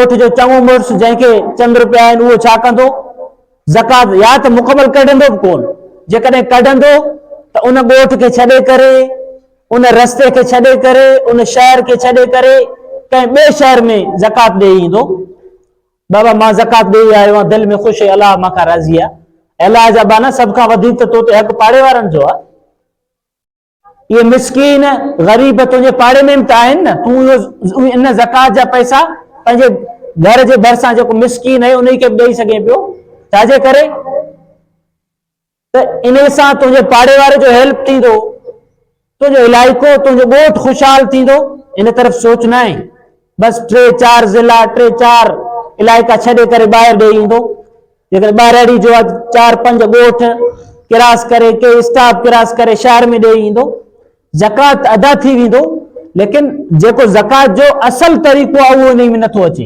ڳوٺ جو چڱو مڙس جنهن کي چند روپيا آهن اهو ڇا ڪندو؟ زڪوات يا ته مڪمل ڪڍندو به ڪون، جيڪڏهن ڪڍندو ته ان ڳوٺ کي ڇڏي ڪري، ان رستي کي ڇڏي ڪري، ان شهر کي ڇڏي ڪري ڪنهن ٻئي شهر ۾ زڪوات ڏيئي ايندو. بابا مان زڪوات ڏيئي آيو آهيان، دل ۾ خوش آهي، الله مان کان راضي آهي. اي الله جا ٻانها سڀ کان وڌيڪ ته تو تي حق پاڙي وارن جو آهي. اهي مسڪين غريب تنهنجي پاڙي ۾ به ته آهن نه، تون اهو ان زڪوات جا پئسا پنهنجي گهر جي ڀرسان جيڪو مسڪين آهي انهي کي به ڏئي سگهين پيو، ڇا جي ڪري ته انهي سان تنهنجي پاڙي واري جو هيلپ ٿيندو، تنهنجو علائقو تنهنجو ڳوٺ خوشحال ٿيندو، ان طرف سوچ نه آهي، بس ٽي چار ضلع ٽي چار علائقا ڇڏي ڪري ٻاهر ڏئي ايندو. جيڪڏهن ٻهراڙي جو آهي چار پنج ڳوٺ ڪراس ڪري ڪي اسٽاپ ڪراس ڪري شهر ۾ ڏئي ايندو، زڪوات ادا ٿي ويندو، ليڪن جيڪو زڪوات جو اصل طريقو آهي اهو انهي ۾ نٿو اچي.